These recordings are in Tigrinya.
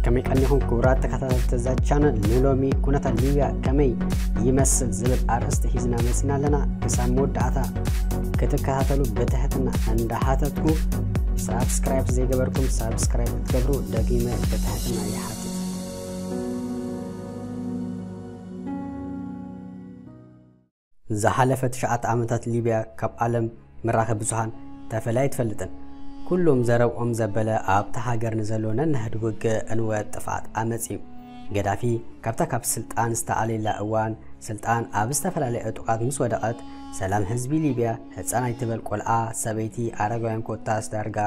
ከመይ ቀኒኹም ክቡራት ተከታተልቲ እዛ ቻነል? ንሎሚ ኩነታት ሊብያ ከመይ ይመስል ዝብል ኣርእስቲ ሒዝና መጺና ኣለና። ክሳብ መወዳእታ ክትከታተሉ ብትሕትና እንዳሓተትኩ፣ ሳብስክራይብ ዘይገበርኩም ሳብስክራይብ ክትገብሩ ደጊመ ብትሕትና ይሓትት። ዝሓለፈ ትሽዓተ ዓመታት ሊብያ ካብ ዓለም መራኸቢ ብዙሃን ተፈልያ ኣይትፈልጥን። ኩሎም ዘረብኦም ዘበለ ኣብታ ሃገር ንዘሎ ነንሕድ ውግእ ዕንወት ጥፍኣት ኣመጺኡ። ገዳፊ ካብታ ካብ ስልጣን ዝተኣለየላ እዋን ስልጣን ኣብ ዝተፈላለየ ዕጡቓት ምስ ወደቐት፣ ሰላም ህዝቢ ሊብያ፣ ህጻን ኣይትበል ቆልዓ፣ ሰበይቲ፣ ኣረጋውያን ኮታስ ዳርጋ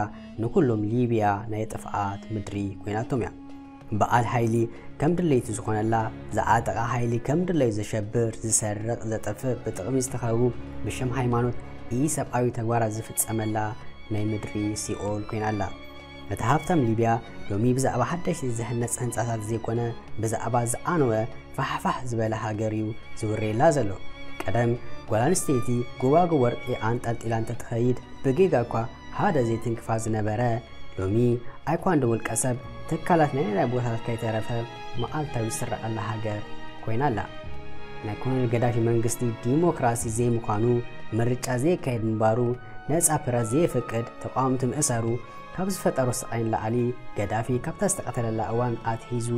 ንኩሎም ሊብያ ናይ ጥፍኣት ምድሪ ኮይናቶም እያ። በዓል ሓይሊ ከም ድለይቲ ዝኾነላ፣ ዝዓጠቓ ሓይሊ ከም ድለዩ ዘሸብር፣ ዝሰርቕ፣ ዘጥፍእ፣ ብጥቕሚ ዝተኸቡ፣ ብሽም ሃይማኖት ኢሰብኣዊ ተግባራት ዝፍጸመላ ናይ ምድሪ ሲኦል ኮይና ኣላ። እቲ ሃብታም ሊብያ ሎሚ ብዛዕባ ሓደሽቲ ዝህነጽ ህንጻታት ዘይኮነ፣ ብዛዕባ ዝዓነወ ፋሕፋሕ ዝበለ ሃገር እዩ ዝውረየላ ዘሎ። ቀደም ጓል ኣንስተይቲ ጎባጉብ ወርቂ ኣንጠልጢላ እንተትኸይድ፣ ብጌጋ እኳ ሓደ ዘይትንክፋ ዝነበረ፣ ሎሚ ኣይኳ እንዶ ውልቀ ሰብ፣ ትካላት ናይ ናይ ቦታታት ከይተረፈ መዓልታዊ ዝስረቐላ ሃገር ኮይና ኣላ። ናይ ኮሎኔል ገዳፊ መንግስቲ ዲሞክራሲ ዘይምዃኑ፣ ምርጫ ዘየካየድ ምንባሩ፣ ነጻ ፕረስ ዘየፍቅድ፣ ተቃወምቲ ምእሳሩ፣ ካብ ዝፈጠሮ ስቓይ ንላዕሊ፣ ገዳፊ ካብታ ዝተቐተለላ እዋን ኣትሒዙ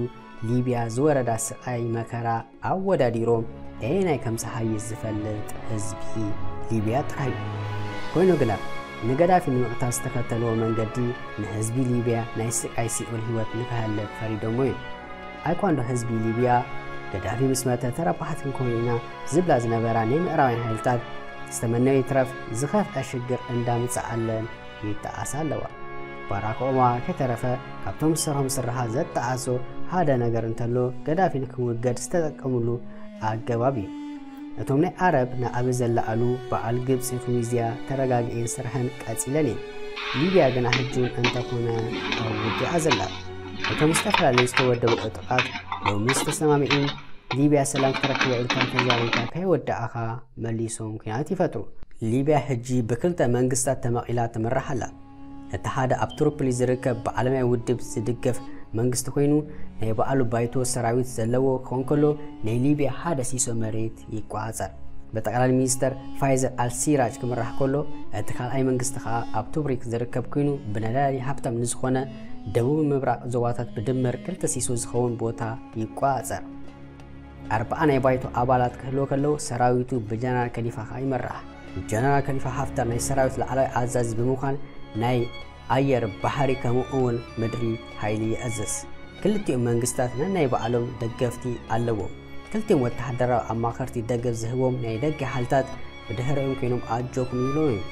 ሊብያ ዝወረዳ ስቓይ መከራ ኣወዳዲሮም ኣየናይ ከም ዝሃይስ ዝፈልጥ ህዝቢ ሊብያ ጥራይ እዩ። ኮይኑ ግና፣ ንገዳፊ ንምቕታል ዝተኸተልዎ መንገዲ ንህዝቢ ሊብያ ናይ ስቓይ ሲኦል ህይወት ንክሃልፍ ፈሪዶሞ እዩ። ኣይኳ እንዶ ህዝቢ ሊብያ፣ ገዳፊ ምስ መተ ተረባሕቲ ክንኮን ኢና ዝብላ ዝነበራ ናይ ምዕራባውያን ሓይልታት፣ ዝተመነዮ ይትረፍ ዝኸፍአ ሽግር እንዳምጽኣለን ይጠዓሳ ኣለዋ። ባራክ ኦባማ ከይተረፈ ካብቶም ዝሰርሖም ስራሓት ዘጠዓሶ ሓደ ነገር እንተሎ፣ ገዳፊ ንክውገድ ዝተጠቀምሉ ኣገባብ እዩ። እቶም ናይ ዓረብ ንኣቢ ዘለኣሉ በዓል ግብጺ ቱኒዝያ ተረጋጊኤን ስርሐን ቀጺለን እየን። ሊብያ ግና ሕጂ እውን እንተኾነ ኣብ ውግእ እያ ዘላ። እቶም ዝተፈላለዩ ዝተወደቡ ዕጡቓት ሎሚ ዝተሰማምዑ ሊብያ ሰላም ክትረክብ ኢልካ ተዛሪብካ ከይወዳእኻ መሊሶም ኲናት ይፈጥሩ። ሊብያ ሕጂ ብክልተ መንግስታት ተመቒላ ትምራሕ ኣላ። እቲ ሓደ ኣብ ትሪፖሊ ዝርከብ ብዓለማዊ ውድብ ዝድገፍ መንግስቲ ኮይኑ፣ ናይ ባዕሉ ባይቶ ሰራዊት ዘለዎ ክኸውን ከሎ፣ ናይ ሊብያ ሓደ ሲሶ መሬት ይቆጻጸር። ብጠቕላሊ ሚኒስተር ፋይዘል ኣልሲራጅ ክምራሕ ከሎ፣ እቲ ካልኣይ መንግስቲ ከኣ ኣብ ቶብሩክ ዝርከብ ኮይኑ፣ ብነዳዲ ሃብታም ንዝኾነ ደቡብ ምብራቕ ዞባታት ብድምር ክልተ ሲሶ ዝኸውን ቦታ ይቆጻጸር። ኣርባዓ ናይ ባይቶ ኣባላት ክህልዎ ከለዉ፣ ሰራዊቱ ብጀነራል ከሊፋ ከኣ ይመራሕ። ጀነራል ከሊፋ ሓፍተር ናይ ሰራዊት ላዕለዋይ ኣዛዚ ብምዃን ናይ ኣየር፣ ባሕሪ ከምኡ እውን ምድሪ ሓይሊ ይእዝዝ። ክልቲኦም መንግስታት ነናይ ባዕሎም ደገፍቲ ኣለዎም። ክልቲኦም ወተሃደራዊ ኣማኸርቲ ደገፍ ዝህቦም ናይ ደገ ሓይልታት ብድሕሪኦም ኮይኖም ኣጆኩም ይብሎም እዮም።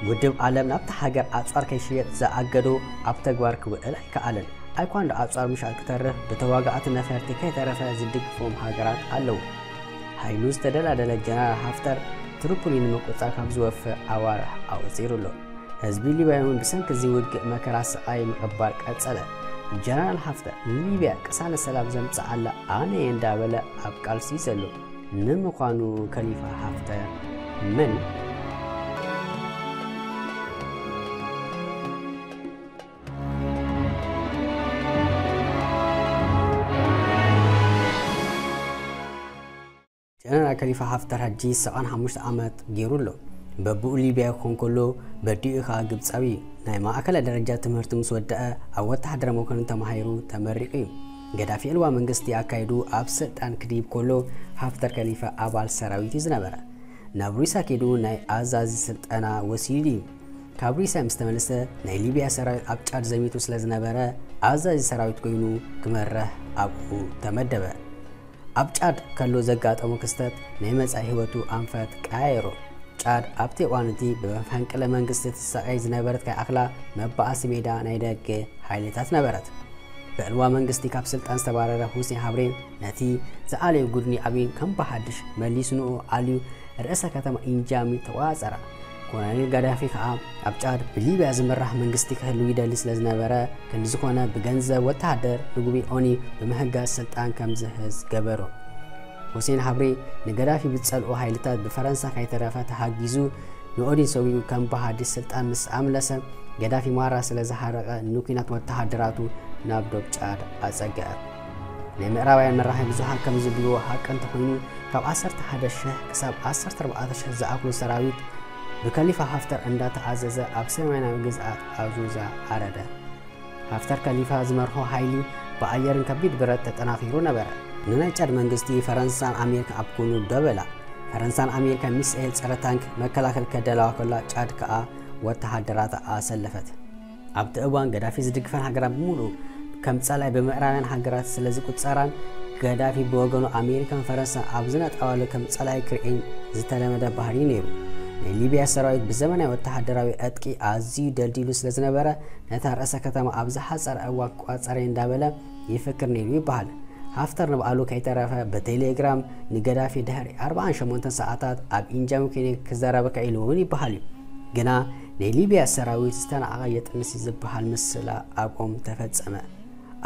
ውድብ ዓለም ናብታ ሃገር ኣጽዋር ከይሽየጥ ዝኣገዶ ኣብ ተግባር ክውዕል ኣይከኣለን። ኣይኳ እንዶ ኣጽዋር ምሻጥ ክተርፍ ብተዋጋእቲ ነፈርቲ ከይተረፈ ዝድግፎም ሃገራት ኣለዉ። ሓይሉ ዝተደላደለ ጀነራል ሃፍተር ትሪፖሊ ንምቁጽጻር ካብ ዝወፍር ኣዋርሕ ኣቑጺሩ ኣሎ። ህዝቢ ሊብያ እውን ብሰንኪ እዚ ውግእ መከራ ስቓይ ምቕባል ቀጸለ። ጀነራል ሃፍተር ንሊብያ ቅሳነት ሰላም ዘምጽኣላ ኣነ እየ እንዳበለ ኣብ ቃልሲ ዘሎ። ንምዃኑ ከሊፋ ሃፍተር መን እዩ? ጀነራል ከሊፋ ሃፍተር ሕጂ ሰብዓን ሓሙሽተ ዓመት ገይሩ ኣሎ። በብኡ ሊብያ ክኾን ከሎ በዲኡ ኸኣ ግብጻዊ እዩ። ናይ ማእከላይ ደረጃ ትምህርቲ ምስ ወደአ ኣብ ወተሃደራዊ መኮንን ተማሂሩ ተመሪቑ እዩ። ገዳፊ ዕልዋ መንግስቲ ኣካይዱ ኣብ ስልጣን ክድይብ ከሎ ሃፍተር ከሊፋ ኣባል ሰራዊት እዩ ዝነበረ። ናብ ሩስያ ከይዱ ናይ ኣዛዚ ስልጠና ወሲዱ እዩ። ካብ ሩስያ ምስ ተመልሰ ናይ ሊብያ ሰራዊት ኣብ ጫድ ዘሚቱ ስለ ዝነበረ ኣዛዚ ሰራዊት ኮይኑ ክመርሕ ኣብኡ ተመደበ። ኣብ ጫድ ከሎ ዘጋጠሞ ክስተት ናይ መጻኢ ህይወቱ ኣንፈት ቀያየሮ። ጫድ ኣብቲ እዋን እቲ ብመፈንቅለ መንግስቲ ትሳቐይ ዝነበረት ከይኣኽላ መባኣሲ ሜዳ ናይ ደገ ሓይልታት ነበረት። ብዕልዋ መንግስቲ ካብ ስልጣን ዝተባረረ ሁሴን ሃብሬ ነቲ ዝኣለዮ ጉድኒ ኣቢን ከም ብሓድሽ መሊሱ ንኡ ኣልዩ ርእሰ ከተማ ኢንጃሚ ተቆጻጸራ። ኮሎኔል ጋዳፊ ከኣ ኣብ ጫድ ብሊብያ ዝምራሕ መንግስቲ ክህሉ ይደሊ ስለ ዝነበረ፣ ክንዲ ዝኾነ ብገንዘብ ወተሃደር ንጉቢ ኦኒ ብምህጋዝ ስልጣን ከም ዝሕዝ ገበሮ። ሁሴን ሃብሬ ንገዳፊ ብዝጸልኦ ሓይልታት ብፈረንሳ ከይተረፈ ተሃጊዙ ንኦዲን ሰጒጉ ከም ብሓድሽ ስልጣን ምስ ኣምለሰ፣ ገዳፊ ማራ ስለ ዝሃረቐ ንኲናት ወተሃደራቱ ናብ ዶብ ጫድ ኣጸግዐ። ናይ ምዕራባውያን መራኸቢ ብዙሃን ከም ዝብልዎ ሓቂ እንተኾይኑ፣ ካብ ዓሰርተ ሓደ ሽሕ ክሳብ ዓሰርተ ኣርባዕተ ሽሕ ዝኣክሉ ሰራዊት ብከሊፋ ሃፍተር እንዳተኣዘዘ ኣብ ሰሜናዊ ግዝኣት ኣዙዛ ዓረደ። ሃፍተር ከሊፋ ዝመርሖ ሓይሊ ብኣየርን ከቢድ ብረት ተጠናኺሩ ነበረ። ንናይ ጫድ መንግስቲ ፈረንሳን ኣሜሪካን ኣብ ጎኑ ደበላ። ፈረንሳን ኣሜሪካን ሚሳኤል ጸረ ታንክ መከላኸል ከዳልዋ ከላ ጫድ ከኣ ወተሃደራታ ኣሰለፈት። ኣብቲ እዋን ገዳፊ ዝድግፈን ሃገራት ብምሉኡ ከም ጸላኢ ብምዕራባውያን ሃገራት ስለ ዝቁጸራን፣ ገዳፊ ብወገኑ ኣሜሪካን ፈረንሳን ኣብ ዝነጠባሉ ከም ጸላኢ ክርእየን ዝተለመደ ባህሪ ነይሩ። ናይ ሊብያ ሰራዊት ብዘመናዊ ወተሃደራዊ ዕጥቂ ኣዝዩ ደልዲሉ ስለ ዝነበረ፣ ነታ ርእሰ ከተማ ኣብ ዝሓጸረ እዋን ክቋጸረ እንዳበለ ይፍክር ነይሩ ይበሃል። ሃፍተር ንባዕሉ ከይተረፈ ብቴሌግራም ንገዳፊ ድሕሪ ኣርባዓን ሸሞንተን ሰዓታት ኣብ ኢንጃም ኩኒ ክዘረበካ ኢሉ እውን ይበሃል እዩ። ግና ናይ ሊብያ ሰራዊት ዝተናዕቐ የጥንሲ ዝበሃል ምስላ ኣብኦም ተፈጸመ።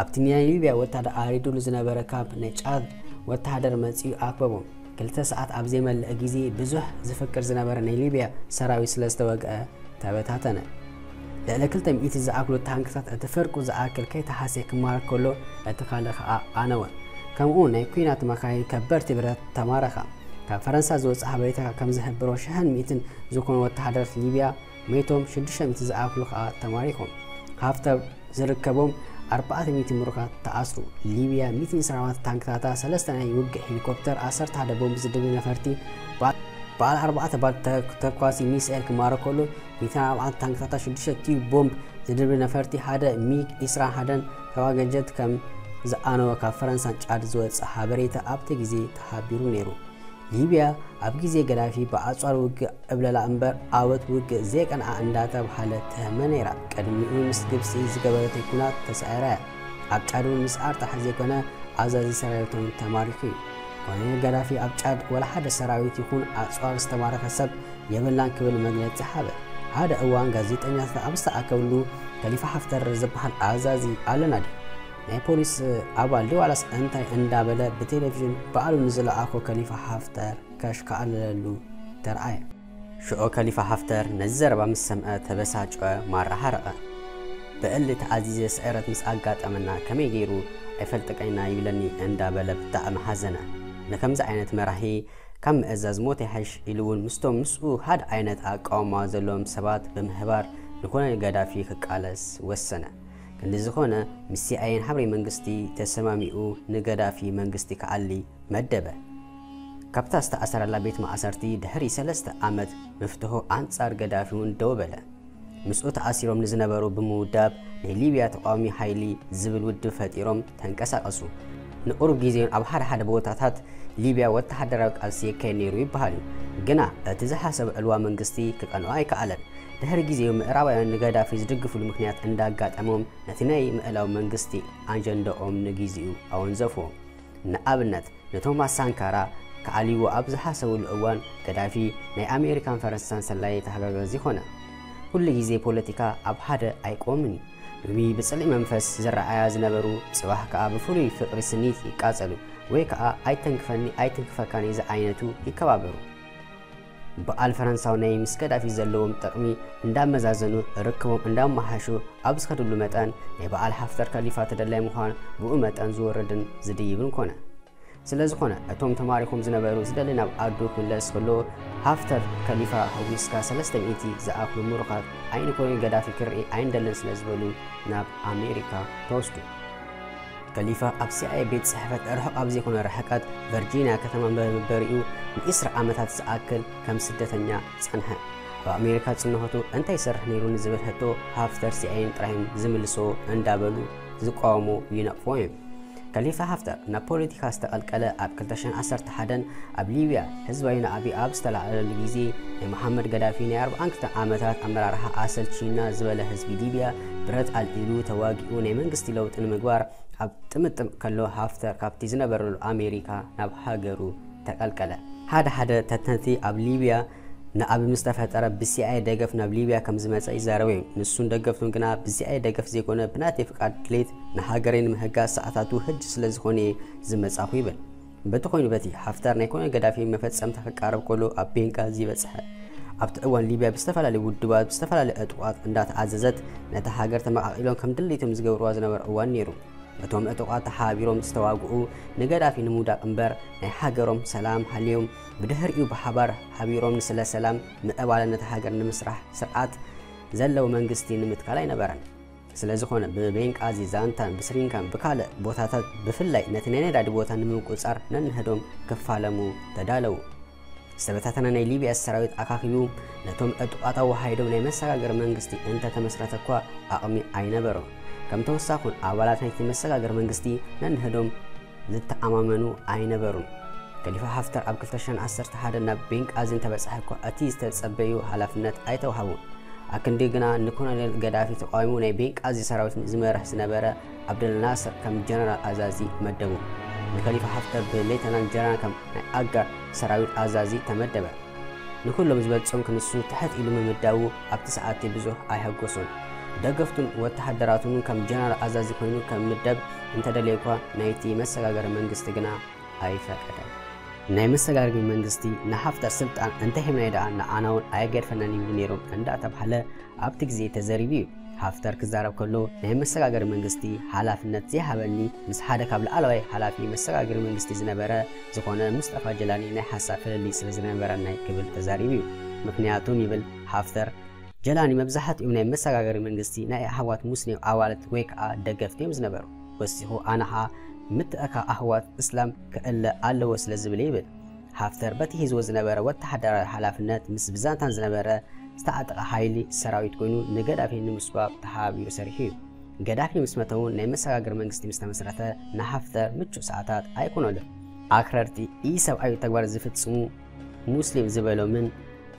ኣብቲ ናይ ሊብያ ወታደር ኣሪዱሉ ዝነበረ ካምፕ ናይ ጫድ ወተሃደር መጺኡ ኣክበቦም። ክልተ ሰዓት ኣብ ዘይመልእ ግዜ ብዙሕ ዝፍክር ዝነበረ ናይ ሊብያ ሰራዊት ስለ ዝተወግአ ተበታተነ። ልዕሊ ክልተ ሚእቲ ዝኣክሉ ታንክታት እቲ ፍርቁ ዝኣክል ከይተሃስየ ክማረኽ ከሎ፣ እቲ ካልእ ከኣ ኣነወ። ከምኡ ናይ ኲናት መኻይን ከበድቲ ብረት ተማረኻ። ካብ ፈረንሳ ዝወጽእ ሓበሬታ ከም ዝሕብሮ፣ ሽሕን ሚእትን ዝኾኑ ወተሃደራት ሊብያ ሞይቶም፣ ሽዱሽተ ሚእቲ ዝኣክሉ ከኣ ተማሪኾም። ሃፍተር ዝርከቦም ኣርባዕተ ሚእቲ ምሩኻት ተኣስሩ። ሊብያ ሚእትን ዕስራን ኣርባዕተ ታንክታታ፣ ሰለስተ ናይ ውግእ ሄሊኮፕተር፣ ዓሰርተ ሓደ ቦምብ ዝድርቢ ነፈርቲ፣ በዓል በዓል ኣርባዕተ ባል ተ-፣ ተኳሲ ሚሳኤል ክማረኽ ከሎ፣ ሚእትን ኣርባዕተ ታንክታታ፣ ሽዱሽተ ቲዩ ቦምብ ዝድርቢ ነፈርቲ፣ ሓደ ሚግ ዕስራን ሓደን ተዋጋኢ ጀት ከም ዝኣነወ ካብ ፈረንሳን ጫድ ዝወጸ ሓበሬታ ኣብቲ ግዜ ተሓቢሩ ነይሩ። ሊብያ ኣብ ግዜ ገዳፊ ብኣጽዋር ውግእ ዕብለላ እምበር ዓወት ውግእ ዘይቀንዓ እንዳተባሃለት ትህመ ነይራ። ቅድሚኡ ምስ ግብጺ ዝገበረቶ ኲናት ተሳዒራ እያ። ኣብ ጫድ እውን ምስ ኣርጣሕ ዘይኮነ ኣዛዚ ሰራዊቶም ተማሪኹ እዩ። ኮሎኔል ገዳፊ ኣብ ጫድ ወላ ሓደ ሰራዊት ይኹን ኣጽዋር ዝተማረኸ ሰብ የብላን ክብል መግለጺ ሃበ። ሓደ እዋን ጋዜጠኛታት ኣብ ዝተኣከብሉ፣ ከሊፋ ሓፍተር ዝበሃል ኣዛዚ ኣለና ድዩ? ናይ ፖሊስ ኣባል ድዩ ዋላስ እንታይ እንዳበለ ብቴሌቪዥን ባዕሉ ንዝለኣኾ ከሊፋ ሓፍተር ከሽካዕልለሉ ተረኣየ። ሽዑ ከሊፋ ሓፍተር ነዚ ዘረባ ምስ ሰምዐ ተበሳጭወ፣ ማራ ሓረቐ። ብዕሊ ተኣዚዘ ስዕረት ምስ ኣጋጠመና ከመይ ገይሩ ኣይፈልጠካይና ይብለኒ እንዳበለ ብጣዕሚ ሓዘነ። ንከምዚ ዓይነት መራሒ ካብ ምእዛዝ ሞት ይሓይሽ ኢሉ እውን ምስቶም ምስኡ ሓደ ዓይነት ኣቃውማ ዘለዎም ሰባት ብምሕባር ንኮሎኔል ገዳፊ ክቃለስ ወሰነ። ክንዲ ዝኾነ ምስ ሲኣይኤን ሓብሪ መንግስቲ ተሰማሚኡ ንገዳፊ መንግስቲ ክኣሊ መደበ። ካብታ ዝተኣሰረላ ቤት ማእሰርቲ ድሕሪ ሰለስተ ዓመት ምፍትሑ ኣንጻር ገዳፊ እውን ደው በለ። ምስኡ ተኣሲሮም ንዝነበሩ ብምውዳብ ናይ ሊብያ ተቃዋሚ ሓይሊ ዝብል ውድብ ፈጢሮም ተንቀሳቐሱ። ንቁሩብ ግዜ እውን ኣብ ሓደ ሓደ ቦታታት ሊብያ ወተሃደራዊ ቃልሲ የካየድ ነይሩ ይበሃል እዩ። ግና እቲ ዝሓሰቦ ዕልዋ መንግስቲ ክቀንዖ ኣይከኣለን። ድሕሪ ግዜ ምዕራባውያን ንገዳፊ ዝድግፉሉ ምኽንያት እንዳጋጠሞም ነቲ ናይ ምእላው መንግስቲ ኣጀንዳኦም ንግዚኡ ኣወንዘፍዎ። ንኣብነት ንቶማስ ሳንካራ ክኣልይዎ ኣብ ዝሓሰብሉ እዋን ገዳፊ ናይ ኣሜሪካን ፈረንሳን ሰላዪ ተሓጋጋዚ ኮነ። ኩሉ ግዜ ፖለቲካ ኣብ ሓደ ኣይቆምን እዩ። ሎሚ ብጽልኢ መንፈስ ዝረኣያ ዝነበሩ ጽባሕ ከኣ ብፍሉይ ፍቕሪ ስኒት ይቃጸሉ ወይ ከኣ ኣይተንክፈኒ ኣይትንክፈካኒ ዝዓይነቱ ይከባበሩ። በዓል ፈረንሳዊ ናይ ምስ ገዳፊ ዘለዎም ጥቕሚ እንዳመዛዘኑ ርክቦም እንዳመሓሹ ኣብ ዝኸድሉ መጠን ናይ በዓል ሓፍተር ከሊፋ ተደላይ ምዃን ብኡ መጠን ዝወርድን ዝድይብን ኮነ። ስለ ዝኾነ እቶም ተማሪኾም ዝነበሩ ዝደሊ ናብ ዓዱ ክምለስ ከሎ ሓፍተር ከሊፋ ሓዊስካ ሰለስተ ሚእቲ ዝኣኽሉ ምሩኻት ዓይኒ ኮሎኔል ገዳፊ ክርኢ ኣይንደልን ስለ ዝበሉ ናብ ኣሜሪካ ተወስዱ። ከሊፋ ኣብ ሲኣይኤ ቤት ጽሕፈት ርሑቕ ኣብ ዘይኮነ ርሕቀት ቨርጂንያ ከተማ መንበሪኡ ንዒስራ ዓመታት ዝኣክል ከም ስደተኛ ጸንሐ። ኣብ ኣሜሪካ ጽንሖቱ እንታይ ይሰርሕ ነይሩ ንዝብል ሕቶ ሃፍተር ሲኣይኤን ጥራይ እዮም ዝምልስዎ እንዳበሉ ዝቃወሙ ይነቕፍዎ እዮም። ከሊፋ ሃፍተር ናብ ፖለቲካ ዝተቐልቀለ ኣብ ክልተ ሽሕን ዓሰርተ ሓደን ኣብ ሊብያ ህዝባዊ ናዕቢ ኣብ ዝተላዕለሉ ግዜ ናይ መሓመድ ገዳፊ ናይ ኣርባዓን ክልተን ዓመታት ኣመራርሓ ኣሰልቺና ዝበለ ህዝቢ ሊብያ ብረት ኣልዒሉ ተዋጊኡ ናይ መንግስቲ ለውጢ ንምግባር ኣብ ጥምጥም ከሎ ሃፍተር ካብቲ ዝነበረሉ ኣሜሪካ ናብ ሃገሩ ተቐልቀለ። ሓደ ሓደ ተንተንቲ ኣብ ሊብያ ናዕቢ ምስ ተፈጠረ ብሲኣይኤ ደገፍ ናብ ሊብያ ከም ዝመጸ ይዛረቡ እዮም። ንሱን ደገፍቱን ግና ብሲኣይኤ ደገፍ ዘይኮነ ብናተይ ፍቓድ ድሌት ንሃገረይ ንምህጋዝ ሰዓታቱ ሕጂ ስለ ዝኾነ እየ ዝመጻኹ ይብል። በቲ ኮይኑ በቲ ሓፍተር ናይ ኮሎኔል ገዳፊ መፈጸምታ ክቃረብ ከሎ ኣብ ቤንጋዚ በጽሐ። ኣብቲ እዋን ሊብያ ብዝተፈላለዩ ውድባት ብዝተፈላለዩ ዕጡቓት እንዳተኣዘዘት ነታ ሃገር ተመቓቒሎም ከም ድሌቶም ዝገብርዋ ዝነበረ እዋን ነይሩ። እቶም ዕጡቓት ተሓባቢሮም ዝተዋግኡ ንገዳፊ ንምውዳቕ እምበር ናይ ሃገሮም ሰላም ሃልዮም ብድሕሪኡ ብሓባር ሓቢሮም ንስለ ሰላም ምዕባለን ነታ ሃገር ንምስራሕ ስርዓት ዘለዎ መንግስቲ ንምትካል ኣይነበረን። ስለ ዝኾነ ብቤንቃዚ ዛንታን ብስሪንካን ብካልእ ቦታታት ብፍላይ ነቲ ናይ ነዳዲ ቦታ ንምቁጻር ነንህዶም ክፋለሙ ተዳለዉ። ዝተበታተነ ናይ ሊብያ ሰራዊት ኣኻኺቡ ነቶም ዕጡቓት ኣወሃሂዶም ናይ መሰጋገሪ መንግስቲ እንተተመስረተ እኳ ኣቕሚ ኣይነበሮም። ከም ተወሳኹን ኣባላት ናይቲ መሰጋገሪ መንግስቲ ነንህዶም ዝተኣማመኑ ኣይነበሩን። ከሊፋ ሃፍተር ኣብ ክልተ ሽሕን ዓሰርተ ሓደ ናብ ቤንቃዚ እንተበጽሐ እኳ እቲ ዝተጸበዩ ሓላፍነት ኣይተዋህቡን። ኣክንዲ ግና ንኮሎኔል ገዳፊ ተቃዊሙ ናይ ቤንቃዚ ሰራዊት ዝመርሕ ዝነበረ ኣብደል ናስር ከም ጀነራል ኣዛዚ መደቡ። ንከሊፋ ሃፍተር ብሌተናል ጀነራል ከም ናይ ኣጋር ሰራዊት ኣዛዚ ተመደበ። ንኩሎም ዝበጽኦም ክንሱ ትሕት ኢሉ ምምዳቡ ኣብቲ ሰዓቲ ብዙሕ ኣይሐጎሶን። ደገፍቱን ወተሃደራቱን ከም ጀነራል ኣዛዚ ኮይኑ ከምምደብ እንተደለየ እኳ ናይቲ መሰጋገሪ መንግስቲ ግና ኣይፈቀደን። ናይ መሰጋገሪ መንግስቲ ንሃፍተር ስልጣን እንተሂብናዮ ደኣ ንዓና እውን ኣየገድፈናን ይብሉ ነይሮም እንዳተባህለ ኣብቲ ግዜ ተዘሪቡ እዩ። ሃፍተር ክዛረብ ከሎ ናይ መሰጋገሪ መንግስቲ ሓላፍነት ዘይሃበኒ ምስ ሓደ ካብ ላዕለዋይ ሓላፊ መሰጋገሪ መንግስቲ ዝነበረ ዝኾነ ሙስጠፋ ጀላኒ ናይ ሓሳብ ፍልልይ ስለ ዝነበረና ክብል ተዛሪቡ እዩ። ምኽንያቱም ይብል ሃፍተር፣ ጀላኒ መብዛሕትኦም ናይ መሰጋገሪ መንግስቲ ናይ ኣህዋት ሙስሊም ኣባላት ወይ ከዓ ደገፍቲ እዮም ዝነበሩ። ወሲኹ ኣነ ኸዓ ምትእካ ኣህዋት እስላም ክእለ ኣለዎ ስለ ዝብል ይብል። ሃፍተር በቲ ሒዝዎ ዝነበረ ወተሃደራዊ ሓላፍነት ምስ ብዛንታን ዝነበረ ዝተዓጠቐ ሓይሊ ሰራዊት ኮይኑ ንገዳፊ ንምስጓግ ተሓባቢሩ ሰሪሑ እዩ። ገዳፊ ምስ መተ እውን ናይ መሰጋገሪ መንግስቲ ምስ ተመስረተ ንሃፍተር ምቹእ ሰዓታት ኣይኮነሉን። ኣክረርቲ ኢሰብኣዊ ተግባር ዝፍጽሙ ሙስሊም ዝበሎምን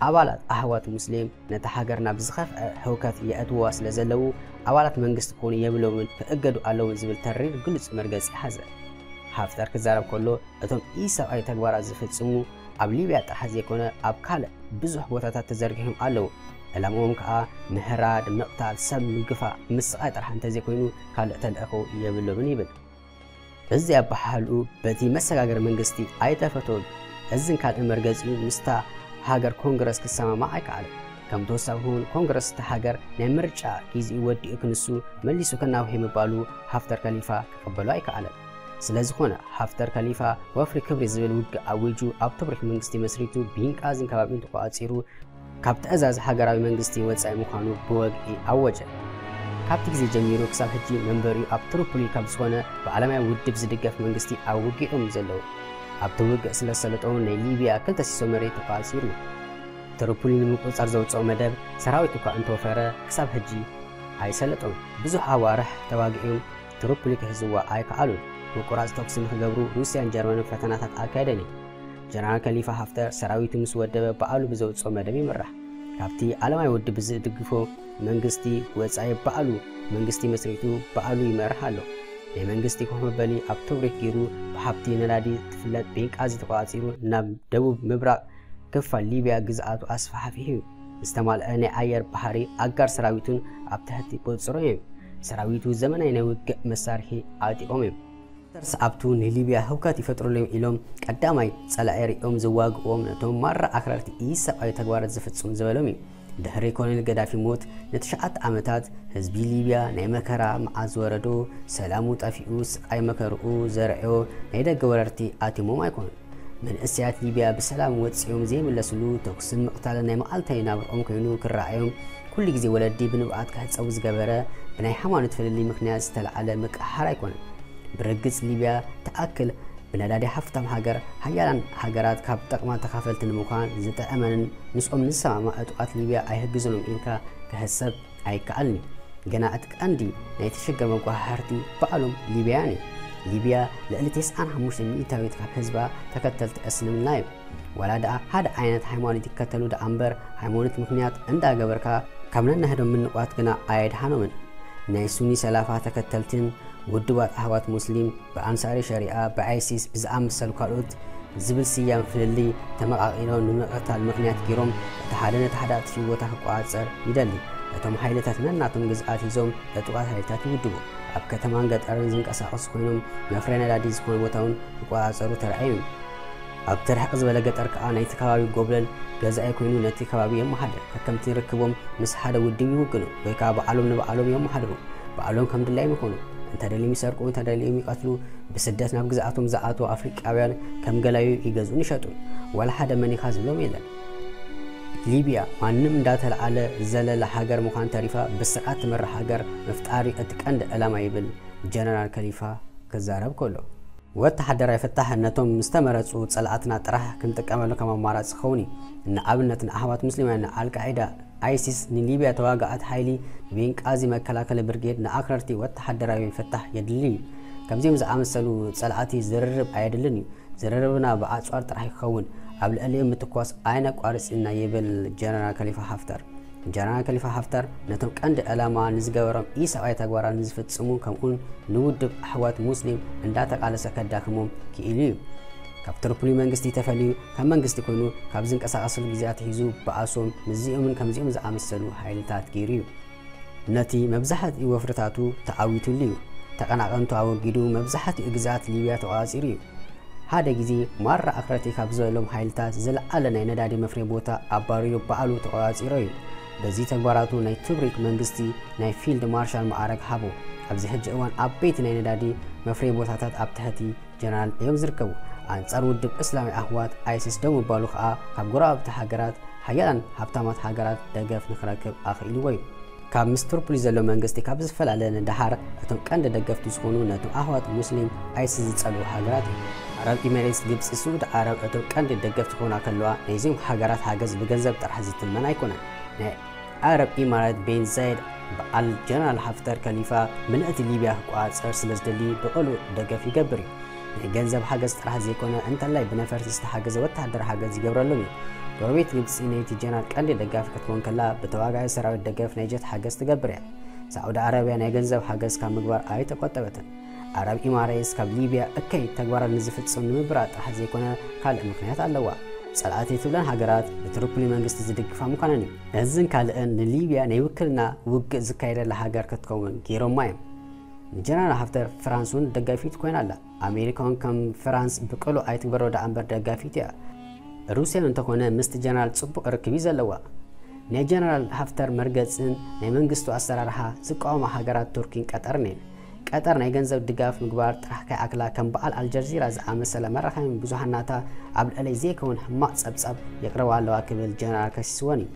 ኣባላት ኣህዋት ሙስሊም ነታ ሃገር ናብ ዝኸፍአ ህውከት የእትውዋ ስለ ዘለዉ ኣባላት መንግስቲ ክኾኑ የብሎምን ክእገዱ ኣለዎም ዝብል ተሪር ግሉጽ መርገጺ ሓዘ። ሃፍተር ክዛረብ ከሎ እቶም ኢሰብኣዊ ተግባራት ዝፍጽሙ ኣብ ሊብያ ጥራሕ ዘይኮነ ኣብ ካልእ ብዙሕ ቦታታት ተዘርጊሖም ኣለዉ። ዕላምኦም ከኣ ምህራድ፣ ምቕታል፣ ሰብ ምግፋዕ፣ ምስቓይ ጥራሕ እንተዘይኮይኑ ካልእ ተልእኾ የብሎምን ይብል። እዚ ኣበሃህልኡ በቲ መሰጋገሪ መንግስቲ ኣይተፈተወሉ። እዝን ካልእን መርገጺኡ ምስታ ሃገር ኮንግረስ ክሰማማዕ ኣይከኣለን። ከም ተወሳኺ እውን ኮንግረስ እታ ሃገር ናይ ምርጫ ግዜኡ ወዲኡ ክንሱ መሊሱ ከናውሒ ምባሉ ሃፍተር ከሊፋ ክቕበሎ ኣይከኣለን። ስለ ዝኾነ ሃፍተር ከሊፋ ወፍሪ ክብሪ ዝብል ውግእ ኣዊጁ ኣብ ቶብሩክ መንግስቲ መስሪቱ ቤንቃዚን ከባቢኡን ተቆጻጺሩ ካብ ትእዛዝ ሃገራዊ መንግስቲ ወጻኢ ምዃኑ ብወግዒ ኣወጀ። ካብቲ ግዜ ጀሚሩ ክሳብ ሕጂ መንበሪኡ ኣብ ትሪፖሊ ካብ ዝኾነ ብዓለማዊ ውድብ ዝድገፍ መንግስቲ ኣውጊኦም ዘለዉ። ኣብቲ ውግእ ስለ ዝሰለጦ ናይ ሊብያ ክልተ ሲሶ መሬት ተቋጺሩ። ትሪፖሊ ንምቁጽጻር ዘውጽኦ መደብ ሰራዊት እኳ እንተወፈረ ክሳብ ሕጂ ኣይሰለጦን። ብዙሕ ኣዋርሕ ተዋጊኦም ትሪፖሊ ክሕዝዋ ኣይከኣሉን። ምቁራጽ ተኩሲ ንክገብሩ ሩስያን ጀርመንን ፈተናታት ኣካየደን እዩ። ጀነራል ከሊፋ ሃፍተር ሰራዊቱ ምስ ወደበ ባዕሉ ብዘውጽኦ መደብ ይምራሕ። ካብቲ ዓለማዊ ውድብ ብዝድግፎ መንግስቲ ወጻኢ ባዕሉ መንግስቲ መስሪቱ ባዕሉ ይመርሕ ኣሎ። ናይ መንግስቲ ኮፍ መበሊ ኣብ ቶብሩክ ገይሩ ብሃብቲ ነዳዲ ትፍለጥ ቤንቃዚ ተቆጻጺሩ ናብ ደቡብ ምብራቕ ክፋል ሊብያ ግዝኣቱ ኣስፋሕፊሑ እዩ። ዝተማልአ ናይ ኣየር ባሕሪ ኣጋር ሰራዊቱን ኣብ ትሕቲ ቁጽጽሩ እዮም። ሰራዊቱ ዘመናዊ ናይ ውግእ መሳርሒ ዓጢቖም እዮም። ሃፍተር ሰዓብቱ ንሊብያ ህውከት ይፈጥሩሎም ኢሎም ቀዳማይ ጸላኢ ሪኦም ዝዋግእዎም ነቶም ማራ ኣክረርቲ ኢሰብኣዊ ተግባራት ዝፍጽሙ ዝበሎም እዩ። ድሕሪ ኮሎኔል ገዳፊ ሞት ንትሽዓተ ዓመታት ህዝቢ ሊብያ ናይ መከራ መዓት ዝወረዶ፣ ሰላሙ ጠፊኡ፣ ስቃይ መከርኡ ዘርዕዮ ናይ ደገ ወረርቲ ኣቲሞም ኣይኮኑን። መንእሰያት ሊብያ ብሰላም ወጺኦም ዘይምለስሉ ተኩስን ምቕታልን ናይ መዓልታዊ ናብርኦም ኮይኑ ክረኣዮም ኩሉ ግዜ ወለዲ ብንብዓት ክሕጸቡ ዝገበረ ብናይ ሃይማኖት ፍልልይ ምኽንያት ዝተለዓለ ምቅሕሓር ኣይኮነን። ብርግጽ ሊብያ ትኣክል ብነዳዲ ሃፍታም ሃገር ሓያላን ሃገራት ካብ ጠቕማ ተኻፈልቲ ንምዃን ዝጥዕመንን ምስኦም ንሰማማዕ ዕጡቓት ሊብያ ኣይሕግዙንም ኢልካ ክሕሰብ ኣይከኣልን እዩ። ገና እቲ ቀንዲ ናይቲ ሽግር መጓሓሕርቲ ባዕሎም ሊብያውያን እዮም። ሊብያ ልዕሊ ተስዓን ሓሙሽተ ሚእታዊት ካብ ህዝባ ተከተልቲ እስልምና እዮም። ዋላ ደኣ ሓደ ዓይነት ሃይማኖት ይከተሉ ደኣ እምበር ሃይማኖት ምኽንያት እንዳገበርካ ካብ ነንሕዶም ምንቋት ግና ኣየድሓኖምን። ናይ ሱኒ ሰላፋ ተከተልትን ውድባት ኣሕዋት ሙስሊም ብኣንሳሪ ሸሪኣ ብኣይሲስ ብዝኣመሰሉ ካልኦት ዝብል ስያመ ፍልልይ ተመቓቒሎም ንምቕታል ምኽንያት ገይሮም እቲ ሓደ ነቲ ሓደ ኣጥፊኡ ቦታ ክቆጻጸር ይደሊ። እቶም ሓይልታት ነናቶም ግዝኣት ሒዞም ዕጡቓት ሓይልታት ይውድቡ። ኣብ ከተማን ገጠርን ዝንቀሳቐሱ ኮይኖም መፍረይ ነዳዲ ዝኾነ ቦታ እውን ክቆጻጸሩ ተራእዮም። ኣብቲ ርሕቕ ዝበለ ገጠር ከኣ ናይቲ ከባቢ ጎብለል ገዛኢ ኮይኑ ነቲ ከባቢ የመሓድር። ከከምቲ ርክቦም ምስ ሓደ ውድብ ይውግኑ፣ ወይ ከኣ ባዕሎም ንባዕሎም የመሓድሩ። ባዕሎም ከም ድላዮም ይኾኑ። እንተደልዮም ይሰርቁ፣ እንተደልዮም ይቐትሉ። ብስደት ናብ ግዝኣቶም ዝኣትዉ ኣፍሪቃውያን ከም ገላዩ ይገዝኡን ይሸጡን። ዋላ ሓደ መን ኢኻ ዝብሎም የለን። ሊብያ ማንም እንዳተልዓለ ዝዘለለ ሃገር ምዃን ተሪፋ ብስርዓት ትመርሕ ሃገር ምፍጣር እዩ እቲ ቀንዲ ዕላማ ይብል ጀነራል ከሊፋ ክዛረብ ከሎ። ወተሃደራዊ ፍታሕ ነቶም ዝተመረጹ ጸላእትና ጥራሕ ክንጥቀመሉ ከም ኣማራጺ ክኸውን እዩ። ንኣብነት ንኣሕዋት ሙስሊማውያን ንኣልቃዒዳ፣ ኣይሲስ፣ ንሊብያ ተዋጋኣት ሓይሊ ንቤንቃዚ መከላከሊ ብርጌድ ንኣክረርቲ ወተሃደራዊ ፍታሕ የድሊ እዩ። ከምዚኦም ዝኣመሰሉ ጸላእቲ ዝርርብ ኣየድልን እዩ። ዝርርብና ብኣጽዋር ጥራሕ ይኸውን። ኣብ ልዕሊኦም ምትኳስ ኣይነቋርጽ ኢና ይብል ጀነራል ከሊፋ ሓፍተር። ጀነራል ከሊፋ ሓፍተር ነቶም ቀንዲ ዕላማ ንዝገበሮም ኢሰብኣዊ ተግባራት ንዝፍጽሙ ከምኡን ንውድብ ኣሕዋት ሙስሊም እንዳተቃለሰ ከዳክሞም ክኢሉ እዩ። ካብ ትርፕሊ መንግስቲ ተፈልዩ ካብ መንግስቲ ኮይኑ ካብ ዝንቀሳቐሰሉ ግዜ ኣትሒዙ ብኣሶም ምስዚኦምን ከምዚኦም ዝኣመሰሉ ሓይልታት ገይሩ እዩ። ነቲ መብዛሕትኡ ወፍርታቱ ተዓዊቱሉ እዩ። ተቐናቐንቱ ኣወጊዱ መብዛሕትኡ ግዝኣት ሊብያ ተቖጻጺሩ እዩ። ሓደ ግዜ ማራ ኣክረርቲ ካብ ዝበሎም ሓይልታት ዝለዓለ ናይ ነዳዲ መፍረይ ቦታ ኣባሪሩ ባዕሉ ተቖጻጺሩ እዩ። በዚ ተግባራቱ ናይ ቱብሪክ መንግስቲ ናይ ፊልድ ማርሻል ማዕረግ ሃቦ። ኣብዚ ሕጂ እዋን ዓበይቲ ናይ ነዳዲ መፍረይ ቦታታት ኣብ ትሕቲ ጀነራል እዮም ዝርከቡ። ኣንጻር ውድብ እስላማዊ ኣህዋት ኣይሲስ ደው ምባሉ ከኣ ካብ ጎረባብቲ ሃገራት ሓያላን ሃብታማት ሃገራት ደገፍ ንኽረክብ ኣኽኢልዎ እዩ። ካብ ምስ ትርፕሊ ዘሎ መንግስቲ ካብ ዝፈላለ ንደሓር እቶም ቀንዲ ደገፍቲ ዝኾኑ ነቶም ኣህዋት ሙስሊም ኣይሲስ ዝጸልኡ ሃገራት እዩ። ዓረብ ኢሚሬትስ፣ ግብጺ፣ ስዑዲ ዓረብ እቶም ቀንዲ ደገፍቲ ክኾና ከለዋ ናይዚኦም ሃገራት ሓገዝ ብገንዘብ ጥራሕ ዝትመን ኣይኮነን። ናይ ዓረብ ኢማራት ቤን ዛይድ በዓል ጀነራል ሓፍተር ከሊፋ ምልእቲ ሊብያ ክቆጻጸር ስለ ዝደሊ ብቐሉዕ ደገፍ ይገብር እዩ። ናይ ገንዘብ ሓገዝ ጥራሕ ዘይኮነ እንተላይ ብነፈርቲ ዝተሓገዘ ወተሃደር ሓገዝ ይገብረሎም እዩ። ጎረቤት ግብጺ ነይቲ ጀነራል ቀንዲ ደጋፊ ክትኮን ከላ ብተዋጋኢ ሰራዊት ደገፍ ናይ ጀት ሓገዝ ትገብር እያ። ሳዑዲ ዓረብያ ናይ ገንዘብ ሓገዝ ካብ ምግባር ኣይተቆጠበትን። ዓረብ ኢማሬትስ ካብ ሊብያ እከይ ተግባራት ንዝፍጽም ንምብራእ ጥራሕ ዘይኮነ ካልእ ምኽንያት ኣለዋ። ጸላእቲ ትብለን ሃገራት ብትርፕሊ መንግስቲ ዝድግፋ ምዃነን እዩ። እዝን ካልእን ንሊብያ ናይ ውክልና ውግእ ዝካየደላ ሃገር ክትከውን ገይሮማ እዮም። ንጀነራል ሃፍተር ፍራንስ እውን ደጋፊት ኮይና ኣላ። ኣሜሪካ እውን ከም ፍራንስ ብቅሉዕ ኣይትግበሮ ደኣ እምበር ደጋፊት እያ። ሩስያ እውን እንተኾነ ምስቲ ጀነራል ጽቡቕ ርክብ እዩ ዘለዋ። ናይ ጀነራል ሃፍተር መርገጽን ናይ መንግስቱ ኣሰራርሓ ዝቃወማ ሃገራት ቱርኪን ቀጠርን እየን። ቀጠር ናይ ገንዘብ ድጋፍ ምግባር ጥራሕ ከይኣክላ ከም በዓል ኣልጀዚራ ዝኣመሰለ መራኸቢ ብዙሃን ናታ ኣብ ልዕለይ ዘይከውን ሕማቕ ጸብጻብ የቕርባ ኣለዋ ክብል ጀነራል ከሲስወን እዩ።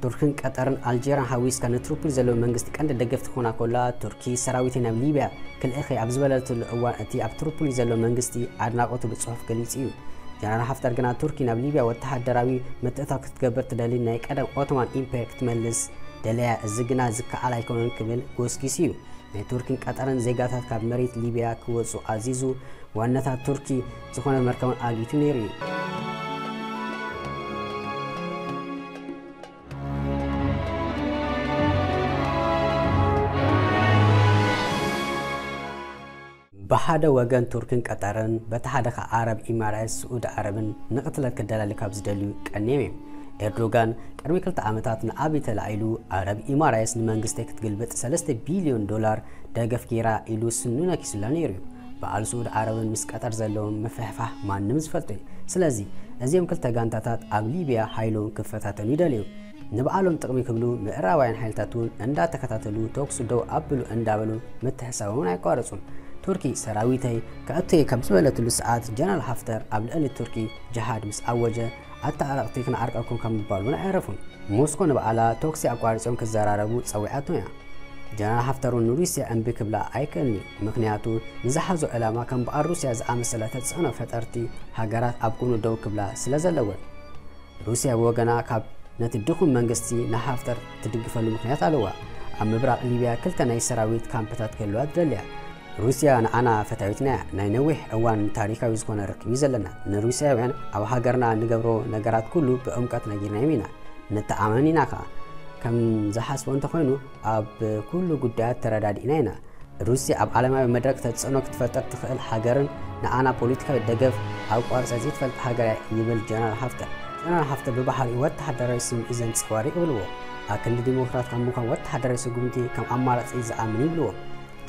ቱርክን ቀጠርን ኣልጀርያን ሓዊስካ ንትሪፖሊ ዘለዉ መንግስቲ ቀንዲ ደገፍቲ ክኾና ከለዋ፣ ቱርኪ ሰራዊተይ ናብ ሊብያ ክልእኽ እየ ኣብ ዝበለትሉ እዋን፣ እቲ ኣብ ትሪፖሊ ዘሎ መንግስቲ ኣድናቖቱ ብጽሑፍ ገሊጹ እዩ። ጀነራል ሓፍተር ግና ቱርኪ ናብ ሊብያ ወተሃደራዊ ምትእትታው ክትገብር ትደሊ፣ ናይ ቀደም ኦቶማን ኢምፔር ክትመልስ ደለያ፣ እዚ ግና ዝከኣል ኣይኮነን ክብል ጎስጊሱ እዩ። ናይ ቱርክን ቀጠርን ዜጋታት ካብ መሬት ሊብያ ክወጹ ኣዚዙ፣ ዋናታት ቱርኪ ዝኾነት መርከብን ኣጊቱ ነይሩ እዩ። ብሓደ ወገን ቱርክን ቀጠርን፣ በቲ ሓደ ኸኣ ዓረብ ኢማራት ስዑዲ ዓረብን ንቕትለት ክደላሊ ካብ ዝደልዩ ቀንዮም እዮም። ኤርዶጋን ቅድሚ ክልተ ዓመታት ንኣብይ ተላዒሉ፣ ዓረብ ኢማራትስ ንመንግስተይ ክትግልብጥ ሰለስተ ቢልዮን ዶላር ደገፍ ገይራ ኢሉ ስኑ ነኪሱላ ነይሩ እዩ። በዓል ስዑዲ ዓረብን ምስ ቀጠር ዘለዎም ምፍሕፋሕ ማንም ዝፈልጦ እዩ። ስለዚ እዚኦም ክልተ ጋንታታት ኣብ ሊብያ ሓይሎም ክፈታተኑ ይደልዩ። ንባዕሎም ጥቕሚ ክብሉ ምዕራባውያን ሓይልታት እውን እንዳተኸታተሉ ተኩሲ ደው ኣብሉ እንዳበሉ ምትሕሳቦም እውን ኣየቋረጹን። ቱርኪ ሰራዊተይ ከእቱ እየ ካብ ዝበለትሉ ሰዓት ጀነራል ሃፍተር ኣብ ልዕሊ ቱርኪ ጅሃድ ምስ ኣወጀ፣ ኣታ ኣረቕቲ ክንዓርቀኩም ካብ ምባል እውን ኣየዕረፉን። ሞስኮ ንባዕላ ተኩሲ ኣቋሪጾም ክዘራረቡ ጸዊዓቶም እያ። ጀነራል ሃፍተር እውን ንሩስያ እምቢ ክብላ ኣይክእልን እዩ። ምኽንያቱ ንዝሓዞ ዕላማ ከም በዓል ሩስያ ዝኣመሰላ ተጽዕኖ ፈጠርቲ ሃገራት ኣብ ጎኑ ደው ክብላ ስለ ዘለወን። ሩስያ ብወገና ካብ ነቲ ድኹም መንግስቲ ንሃፍተር ትድግፈሉ ምኽንያት ኣለዋ። ኣብ ምብራቕ ሊብያ ክልተ ናይ ሰራዊት ካምፕታት ክህልዋ ትደሊ እያ። ሩስያ ንዓና ፈታዊትና እያ። ናይ ነዊሕ እዋን ታሪኻዊ ዝኾነ ርክብ እዩ ዘለና። ንሩስያውያን ኣብ ሃገርና እንገብሮ ነገራት ኩሉ ብዕምቀት ነጊርናዮም ኢና። ንተኣማመን ኢና ከኣ። ከም ዝሓስቦ እንተኾይኑ ኣብ ኩሉ ጉዳያት ተረዳዲእና ኢና። ሩስያ ኣብ ዓለማዊ መድረኽ ተጽዕኖ ክትፈጥር ትኽእል ሃገርን ንዓና ፖለቲካዊ ደገፍ ኣቋሪጻ ዘይትፈልጥ ሃገር እያ ይብል ጀነራል ሃፍተር። ጀነራል ሃፍተር ብባህሪኡ ወተሃደራዊ ስምዒት ዘንጸባርቕ ይብልዎ። ኣብ ክንዲ ዲሞክራት ካብ ምዃን ወተሃደራዊ ስጉምቲ ከም ኣማራጺ ዝኣምን ይብልዎ።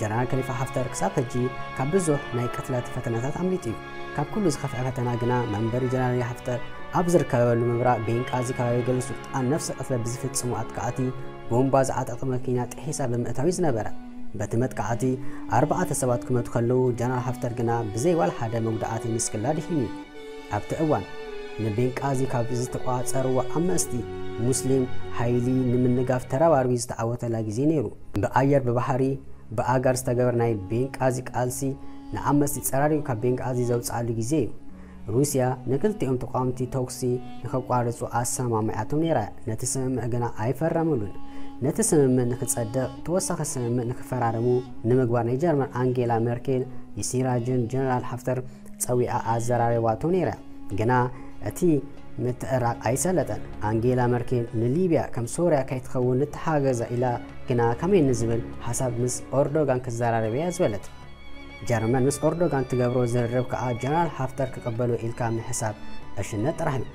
ጀነራል ከሊፋ ሓፍተር ክሳብ ሕጂ ካብ ብዙሕ ናይ ቅትለት ፈተናታት ኣምሊጡ እዩ። ካብ ኩሉ ዝኸፍአ ፈተና ግና መንበሪ ጀነራል ሓፍተር ኣብ ዝርከበሉ ምብራቕ ቤንቃዚ ከባቢ ገለ ስልጣን ነፍሲ ቅትለት ብዝፍጽሙ ኣጥቃዕቲ ቦምባ ዝዓጠቐ መኪና ጥሒሳ ብምእታው እዩ ዝነበረ። በቲ መጥቃዕቲ ኣርባዕተ ሰባት ክመቱ ከለዉ ጀነራል ሓፍተር ግና ብዘይ ዋላ ሓደ መጉዳእቲ ምስክላ ድሒኑ እዩ። ኣብቲ እዋን ንቤንቃዚ ካብ ዝተቋጸርዎ ኣመስቲ ሙስሊም ሓይሊ ንምንጋፍ ተረባርቢ ዝተዓወተላ ግዜ ነይሩ። ብኣየር ብባሕሪ ብኣጋር ዝተገበረ ናይ ቤንቃዚ ቃልሲ ንኣመስቲ ጸራሪቡ ካብ ቤንቃዚ ዘውፅኣሉ ግዜ እዩ። ሩስያ ንክልቲኦም ተቋምቲ ተኩሲ ንከቋርፁ ኣሰማሚዓቶም ነይራ። ነቲ ስምምዕ ግና ኣይፈረምሉን። ነቲ ስምምዕ ንክጸድቕ ተወሳኺ ስምምዕ ንክፈራረሙ ንምግባር ናይ ጀርመን ኣንጌላ ሜርኬል የሲራጅን ጀነራል ሓፍተር ጸዊዓ ኣዘራሪባቶ ነይራ። ግና እቲ ምትዕራቕ ኣይሰለጠን። ኣንጌላ መርኬል ንሊብያ ከም ሶርያ ከይትኸውን ንተሓገዛ ኢላ ግና ከመይ ንዝብል ሓሳብ ምስ ኦርዶጋን ክዘራረብ እያ ዝበለት። ጀርመን ምስ ኦርዶጋን ትገብሮ ዝርርብ ከኣ ጀነራል ሓፍተር ክቕበሎ ኢልካ ምሕሳብ ዕሽነት ጥራሕ እዩ።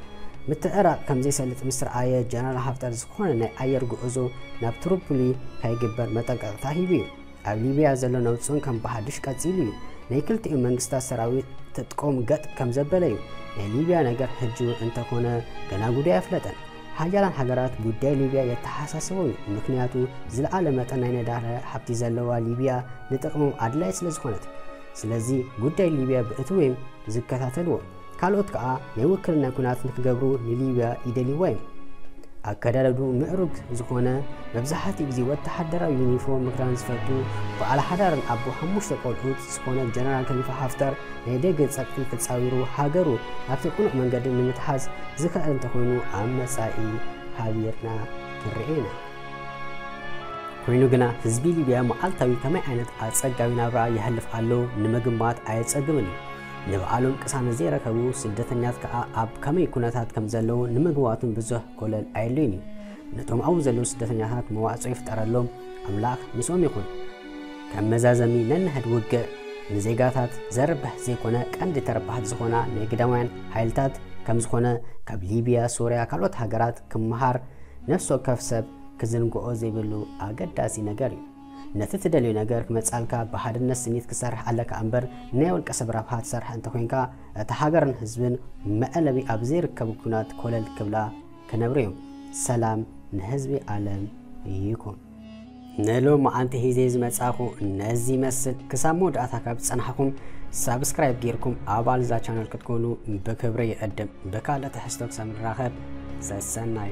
ምትዕራቕ ከም ዘይሰልጥ ምስ ረኣየ ጀነራል ሓፍተር ዝኾነ ናይ ኣየር ጉዕዞ ናብ ትሪፖሊ ከይግበር መጠንቀቕታ ሂቡ እዩ። ኣብ ሊብያ ዘሎ ነውጽን ከም ብሓድሽ ቀጺሉ እዩ። ናይ ክልቲኡ መንግስታት ሰራዊት ትጥቆም ገጥ ከም ዘበለ እዩ። ናይ ሊብያ ነገር ሕጂ እውን እንተኾነ ገና ጉዳይ ኣፍለጠን። ሓያላን ሃገራት ጉዳይ ሊብያ የተሓሳስቦም እዩ። ምክንያቱ ዝለዓለ መጠን ናይ ነዳዲ ሃብቲ ዘለዋ ሊብያ ንጥቕሞም ኣድላይ ስለ ዝኾነት። ስለዚ ጉዳይ ሊብያ ብእትው እዮም ዝከታተልዎ። ካልኦት ከኣ ናይ ውክልና ኩናት ንክገብሩ ንሊብያ ይደልይዋ እዮም። ኣከዳድንኡ ምዕሩግ ዝኾነ መብዛሕትኡ ግዜ ወተሃደራዊ ዩኒፎርም ምክዳን ዝፈቱ በዓል ሓዳርን ኣቦ ሓሙሽተ ቆልዑት ዝኾነ ጀነራል ከሊፋ ሓፍተር ናይ ደገ ጸቅጢ ተጻዊሩ ሃገሩ ናብቲ ቅኑዕ መንገዲ ንምትሓዝ ዝኽእል እንተኾይኑ ኣብ መጻኢ ሓቢርና ክንርኢ ኢና። ኮይኑ ግና ህዝቢ ሊብያ መዓልታዊ ከመይ ዓይነት ኣጸጋሚ ናብራ የሕልፍ ኣሎ ንምግማት ኣየጸግምን እዩ። ንባዕሎም ቅሳነት ዘይረከቡ ስደተኛት ከኣ ኣብ ከመይ ኩነታት ከም ዘለዉ ንምግማቱን ብዙሕ ኮለል ኣየድልዩን እዩ። ነቶም ኣብኡ ዘለዉ ስደተኛታት መዋጽኦ ይፍጠረሎም፣ ኣምላኽ ምስኦም ይኹን። ከም መዛዘሚ ነንሕድ ውግእ ንዜጋታት ዘርብሕ ዘይኮነ ቀንዲ ተረባሕቲ ዝኾና ናይ ግዳማውያን ሓይልታት ከም ዝኾነ ካብ ሊብያ፣ ሶርያ፣ ካልኦት ሃገራት ክመሃር ነፍሲ ወከፍ ሰብ ክዝንግኦ ዘይብሉ ኣገዳሲ ነገር እዩ። ነቲ ትደልዮ ነገር ክመጻልካ ብሓድነት ስኒት ክሰርሕ ኣለካ እምበር ናይ ውልቀ ሰብ ረብሓ ትሰርሕ እንተኾይንካ እታ ሃገርን ህዝብን መዕለቢ ኣብ ዘይርከቡ ኩናት ኮለል ክብላ ክነብሩ እዮም። ሰላም ንህዝቢ ዓለም ይኩን። ንሎማዓንቲ ሒዘ ዝመጻኹ ነዚ ይመስል። ክሳብ መወዳእታ ካብ ዝጸናሕኩም ሳብስክራይብ ጌርኩም ኣባል እዛ ቻነል ክትኮኑ ብክብሪ ይዕድም። ብካልእ ትሕዝቶ ክሳብ ንራኸብ ሰሰናዩ።